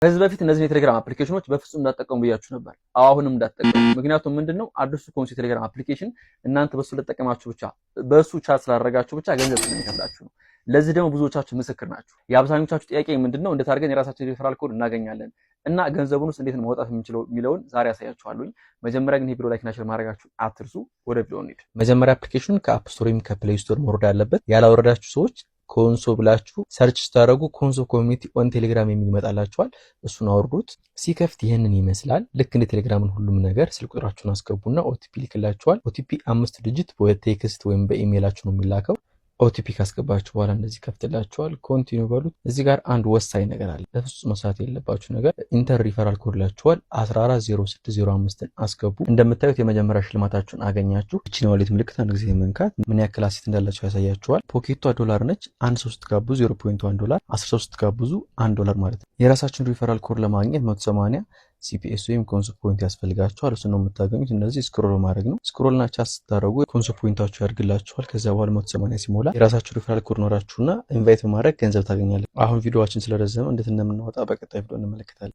ከዚህ በፊት እነዚህን የቴሌግራም application ኖች በፍጹም እንዳትጠቀሙ ብያችሁ ነበር። አሁንም እንዳትጠቀሙ። ምክንያቱም ምንድነው፣ አዲሱ ኮንሶ የቴሌግራም application እናንተ በሱ ለተጠቀማችሁ ብቻ፣ በሱ chat ስላደረጋችሁ ብቻ ገንዘብ ስለሚከፍላችሁ ነው። ለዚህ ደግሞ ብዙዎቻችሁ ምስክር ናችሁ። የአብዛኞቻችሁ ጥያቄ ምንድነው፣ እንዴት አድርገን የራሳችን referral code እናገኛለን እና ገንዘቡን ውስጥ እንዴት ነው ማውጣት የምንችለው የሚለውን ዛሬ አሳያችኋለሁኝ። መጀመሪያ ግን ይህ ቪዲዮ like እና share ማድረጋችሁ አትርሱ። ወደ ቪዲዮ እንሂድ። መጀመሪያ application ኑን ከ App Store ወይም ከ Play Store መውረድ አለበት። ያላወረዳችሁ ሰዎች ኮንሶ ብላችሁ search ስታደርጉ ኮንሶ community on Telegram የሚል ይመጣላችኋል። እሱን አውርዱት። ሲከፍት ይህንን ይመስላል። ልክ እንደ ቴሌግራምን ሁሉም ነገር ስልክ ቁጥራችሁን አስገቡና OTP ይልክላችኋል። OTP አምስት digit በ text ወይም በኢሜይላችሁ ነው የሚላከው። OTP ካስገባችሁ በኋላ እንደዚህ ከፍትላችኋል። Continue በሉት። እዚህ ጋር አንድ ወሳኝ ነገር አለ። በፍጹም መሳት የለባችሁ ነገር፣ enter referral code ይላችኋል። 140605ን አስገቡ። እንደምታዩት የመጀመሪያ ሽልማታችሁን አገኛችሁ። ይችን wallet ምልክት አንድ ጊዜ መንካት ምን ያክል asset እንዳላችሁ ያሳያችኋል። Pocket ቷ ዶላር ነች። አንድ ሰው ስትጋብዙ 0.1 ዶላር፣ 10 ሰው ስትጋብዙ 1 ዶላር ማለት ነው። የራሳችሁን referral code ለማግኘት 180 CPS ወይም ኮንሶ point ያስፈልጋችኋል። እሱ ነው የምታገኙት። እንደዚህ scroll ማድረግ ነው። Scroll ና chat ስታደረጉ ኮንሶ point ኣችሁ ያድግላችኋል። ከዚያ በኋላ 180 ሲሞላ የራሳችሁ referral code ኖራችሁና invite በማድረግ ገንዘብ ታገኛላችሁ። አሁን ቪዲዮዋችን ስለረዘመ እንዴት እንደምናወጣ በቀጣይ ቪዲዮ እንመለከታለን።